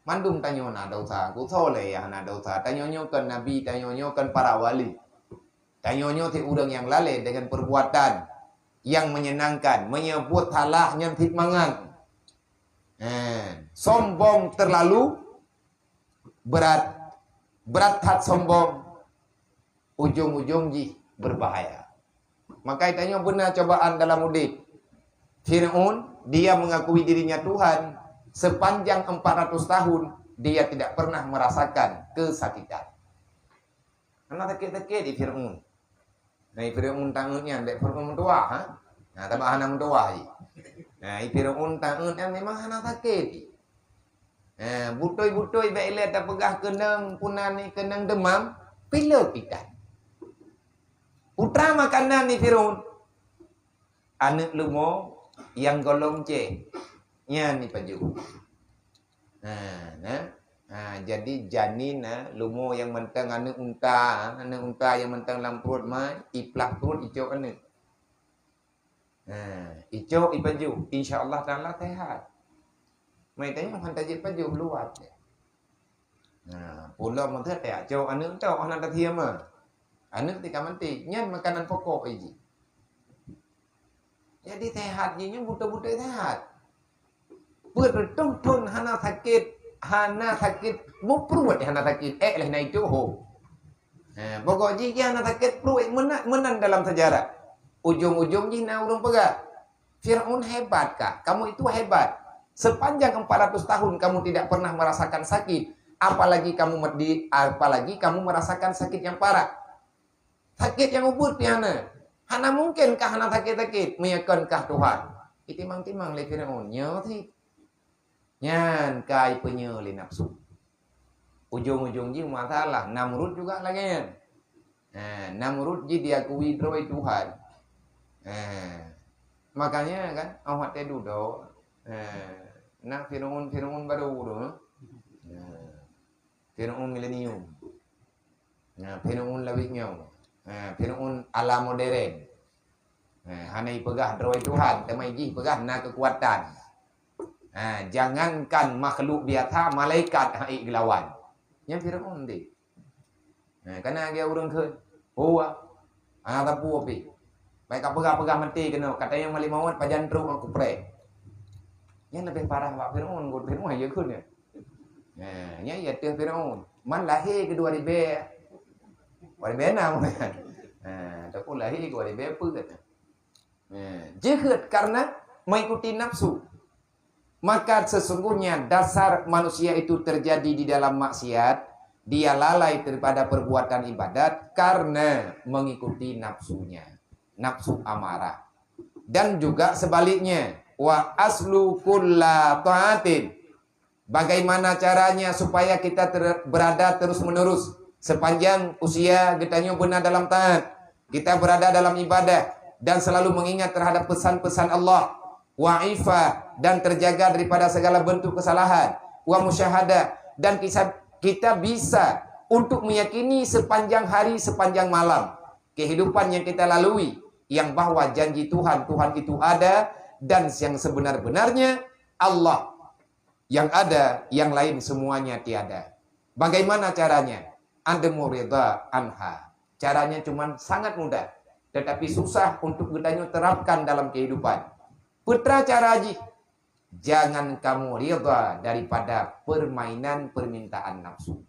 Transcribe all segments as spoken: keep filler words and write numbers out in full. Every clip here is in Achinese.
Mandum tanyoe na desya, ku soe lé nyang hana desya. Tanyoe nyoe kon nabi, tanyoe nyoe kon para wali. Tanyoe nyoe cit ureuëng nyang lalé dengan perbuatan yang menyenangkan, meunyoe buet salah nyan cit mangat. Eh, sombong terlalu berat, berat that sombong, ujong-ujong jih berbahaya. Maka tanyoe beuna cobaan dalam udeb. Firaun, dia mengakui dirinya Tuhan, sepanjang empat ratus tahun dia tidak pernah merasakan kesakitan. Hana sakét-sakét di Firaun. Nah, Firaun taeut nyan, dek Firaun meutuah, ha? Nah, tabah hana meutuah ji. Nah, Firaun taeut nyan memang hana sakét ji. Eh, butôi-butôi bèk ilèe tapeugah keunong punan ni keunong deumam, pilek itan. Putra makanan ni Firaun. Aneuk leumo nyang golom ceh. Nyan ni pajoh. Ha, nah. Ha, jadi janin, ha, leumo nyang mantong aneuk unta, aneuk unta nyang mantong lam pruet mai, iplah pruet icok aneuk. Ha, icok ipajoh, insya Allah Taala sehat. Mai tanya han tajeuet pajoh luwat. Ha, pulo meuteuk tajak cok aneuk tok hana tathiem ah. Aneuk tika mati, nyan makanan pokok ji. Jadi sehat ji nyan beutôi-beutôi sehat. Peuet reutôh thon hana sakét, hana sakét, mupruet hana sakét, ék leh na itu ho. Ha, pokok jih, jih hana sakét pruet meunan, meunan dalam sejarah. Ujong-ujong jih na ureuëng peugah, "Firaun hebat kah? Kamu itu hebat. Sepanjang empat ratus tahun kamu tidak pernah merasakan sakit, apalagi kamu mer-, di, apalagi kamu merasakan sakit yang parah." Sakét nyang ubit pih hana. Hana mungken kah hana sakét-sakét, meunyoe kon kah Tuhan. Itimang-timang lé Firaun, nyoe cit. Nyan ka ipeunyoe lé nafsu. Ujong-ujong jih masalah, Namrud juga lagèe nyan. Ha, Namrud jih diakui droe Tuhan. Ha, makanya kan, awak teududoe. Ha, na Firaun, Firaun baru tu. Ha, Firaun milenium. Nah, Firaun lawét nyoe. Nah, Firaun ala modern. Nah, hana ipeugah droe Tuhan, teuma jih peugah na keukuatan. Nah, jangankan makhluk biasa, malaikat hana geulawan. Nyan Firaun deh. Nah, kana lagèe ureuëng kheun, "Huwa, hana sapeue pih. Baik ka peugah-peugah maté keunoe, kata nyang malém mawat pajan trok ngon kupreh." Nyan leubeh parah bak Firaun, ngon Firaun ya kheun ya. Nah, nyan ya teuh Firaun. Man lahé keu dua ribèe. Dua ribèe enam. Nah, ataupun lahé keu dua ribèe peuet. Nah, jeuhet karena mengikuti nafsu. Maka sesungguhnya dasar manusia itu terjadi di dalam maksiat, dia lalai daripada perbuatan ibadat karena mengikuti nafsunya, nafsu amarah. Dan juga sebaliknya, wa aslu kulla taatin. Bagaimana caranya supaya kita ter-, berada terus-menerus sepanjang usia geutanyoe beuna dalam taat, kita berada dalam ibadah dan selalu mengingat terhadap pesan-pesan Allah, wa ifah, dan terjaga daripada segala bentuk kesalahan, wa musyahadah, dan kita, kita bisa untuk meyakini sepanjang hari, sepanjang malam kehidupan yang kita lalui, yang bahwa janji Tuhan, Tuhan itu ada, dan yang sebenar-benarnya Allah yang ada, yang lain semuanya tiada. Bagaimana caranya? Adamu ridha anha. Caranya cuman sangat mudah, tetapi susah untuk geutanyoe terapkan dalam kehidupan. Peue cara jih, jangan kamu ridha daripada permainan permintaan nafsu.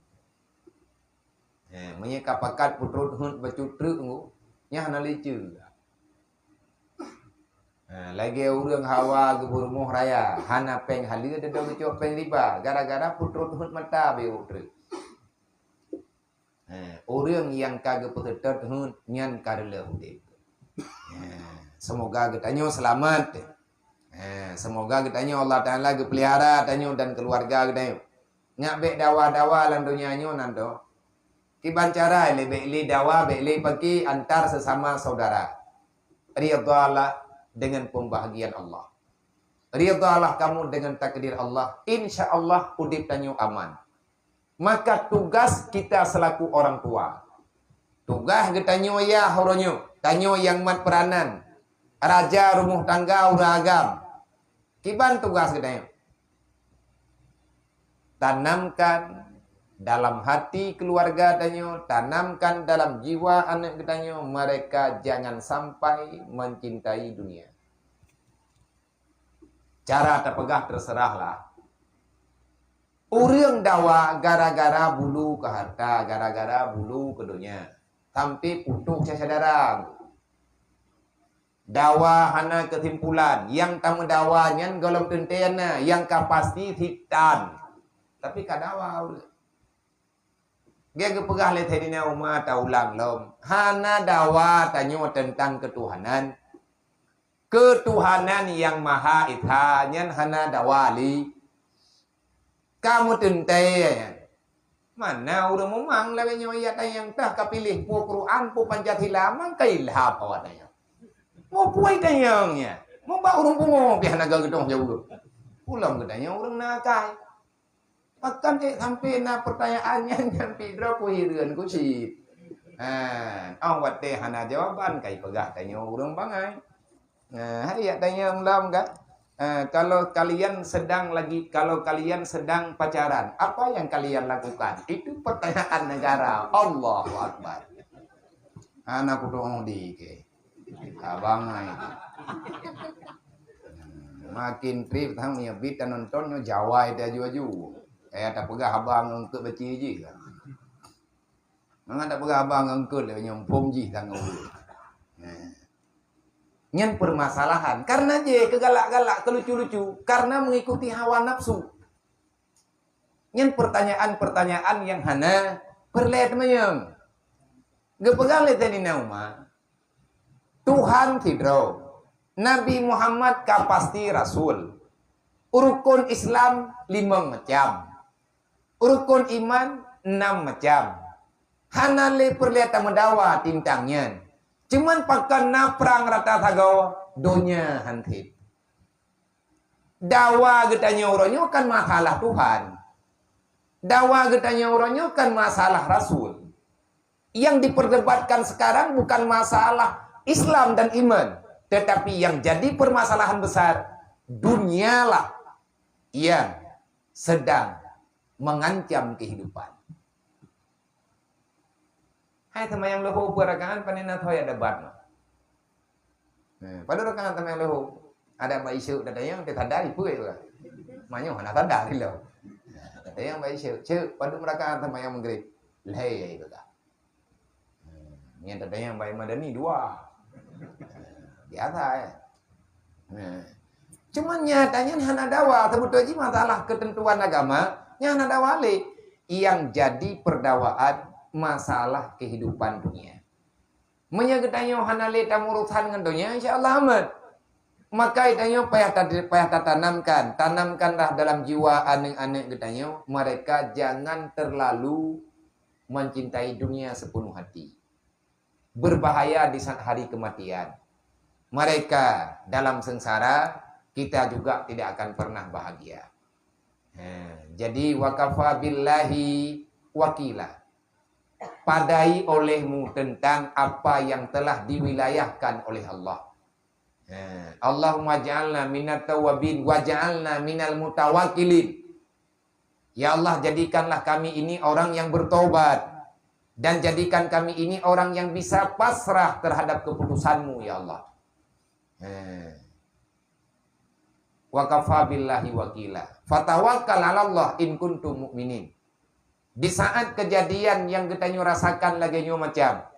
Eh, meunyoe ka pakat peutrok heuet bacut treuk nyoe, nyan hana leucue. Ha, lagèe ureuëng hawa geupeurumoh raya, hana péng haleue, teuma geucok péng riba, gara-gara peutrok heuet mata beu treuk. Ha, ureuëng nyang ka geupeuseutôt heuet, nyan ka reuloh udeb. Ha, semoga geutanyoe seulamat. Ha, semoga geutanyoe Allah Taala geupeulihara tanyoe dan keuluwarga geutanyoe. Nyak bèk dawa-dawa lam donya nyoe nan toh. Kiban cara lé bèk lé dawa, bèk lé paki antar sesama saudara. Ridhalah dengan pembahagian Allah. Ridhalah kamu dengan takdir Allah. Insya Allah udeb tanyoe aman. Maka tugas kita selaku orang tua. Tugas geutanyoe ya uroe nyoe, tanyoe nyang mat peuranan. Raja rumoh tangga ureuëng agam. Kiban tugas geutanyoe. tanamkan dalam hati keluarga tanyoe, tanamkan dalam jiwa aneuk geutanyoe, mereka jangan sampai mencintai dunia. Cara tapeugah terserahlah. Ureuëng dawa gara-gara bulu keu harta, gara-gara bulu keu donya, sampai putôh syedara. Dawa hana keusimpulan, nyang tameudawa nyan gohlom teuntée na, nyang ka pasti sitan. Tapi ka dawa ureuëng. Geupeugah lé Saidina Umar, taulang lom, hana dawa tanyoe teuntang keutuhanan. Keutuhanan Nyang Maha Esa nyan hana dawa lé. Ka meuteuntée nyan. Mana ureuëng mumang lagée nyoe, ya tanyong tah ka piléh peue Quran, peue Pancasila, mang ka ilham awak tanyong. Mau peue tanyong nyan? Mau bak ureuëng pungo pih hana geudoh jaweueb. Pulang geutanyong ureuëng na akai. Pakon ék sampai na pertanyaan nyan, nyan pih droe kuhireuen kucit. Ha, oh watée hana jawaban kai peugah tanyoe ureuëng bangai. Nah, hai yak tanyong lom kan? Eh, kalau kalian sedang lagi, kalau kalian sedang pacaran, apa yang kalian lakukan? Itu pertanyaan negara. Allahu Akbar. Hana kutu'ong di ke. Abang ai. Hmm, makin trip tang nyeubit dan nonton nyoe jawai dia aju-aju. Eh, tak peugah abang ngon keu beci jih. Mangat tak peugah abang ngon keu lé nyumpung jih tang ngon. Nah. Nyan permasalahan. Karena je kegalak-galak, kelucu-lucu, karena mengikuti hawa nafsu. Nyan pertanyaan-pertanyaan yang hana perlée teumanyong. Geupeugah lé Saidina Umar, Tuhan sidroe, Nabi Muhammad ka pasti rasul. Rukun Islam limong macam. Rukun iman enam macam. Hana lé peureulée tameudawa tintang nyan. Cuman pakon na prang rata sagoe, donya han seb. Dawa geutanyoe uroe nyoe kan masalah Tuhan. Dawa geutanyoe uroe nyoe kan masalah Rasul. Yang diperdebatkan sekarang bukan masalah Islam dan iman, tetapi yang jadi permasalahan besar, dunialah yang sedang mengancam kehidupan. Hai seumayang leuhô peue rakaat, pane na soe jak debat nyoe. Nah, padub rakaat seumayang leuhô? Adak bak isyeuek tatanyong, teusadar ipeue ureuëng. Meunyoe hana sadar ilong. Tatanyong bak isyeuek, "Syeuek, padub rakaat seumayang Maghrib?" Lhée, ya, ipeugah. Hmm, nyang tatanyong bak Madani dua. Biasa, eh. Nah. Cuman nyata nyan hana dawa, sebetul jih masalah ketentuan agama, nyan hana dawa lé. Yang jadi perdawaan masalah kehidupan dunia. Meunyoe geutanyoe hana lé tamurusan ngon donya, insya Allah aman. Maka geutanyoe payah ta-, payah tatanamkan, tanamkanlah dalam jiwa aneuk-aneuk geutanyoe, mereka jangan terlalu mencintai dunia sepenuh hati. Berbahaya di saat hari kematian. Mereka dalam sengsara, kita juga tidak akan pernah bahagia. Ha, jadi, wa kafa billahi wakila. Padai olehmu tentang apa yang telah diwilayahkan oleh Allah. Ha, Allahumma ja'alna minat tawabin wa ja'alna minal mutawakilin. Ya Allah, jadikanlah kami ini orang yang bertobat, dan jadikan kami ini orang yang bisa pasrah terhadap keputusan-Mu, ya Allah. Ha. Wa kafa billahi wakila. Fatawakkal 'alallah in kuntum mu'minin. Di saat kejadian nyang geutanyoe rasakan lagée nyoe macam,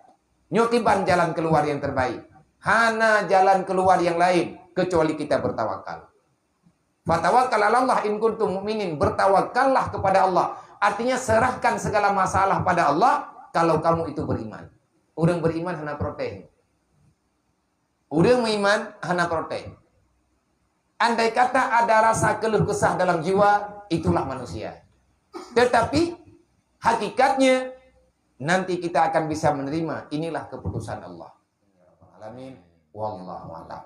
nyoe kiban jalan keluar yang terbaik. Hana jalan keluar yang lain kecuali kita bertawakal. Fatawakkal 'alallah in kuntum mu'minin. Bertawakallah kepada Allah. Artinya, serahkan segala masalah pada Allah kalau kamu itu beriman. Ureuëng beriman hana protes. Ureuëng meuiman hana protes. Andai kata ada rasa keluh kesah dalam jiwa, itulah manusia. Tetapi, hakikatnya, nanti kita akan bisa menerima, inilah keputusan Allah. Alamin. Wallahu a'lam.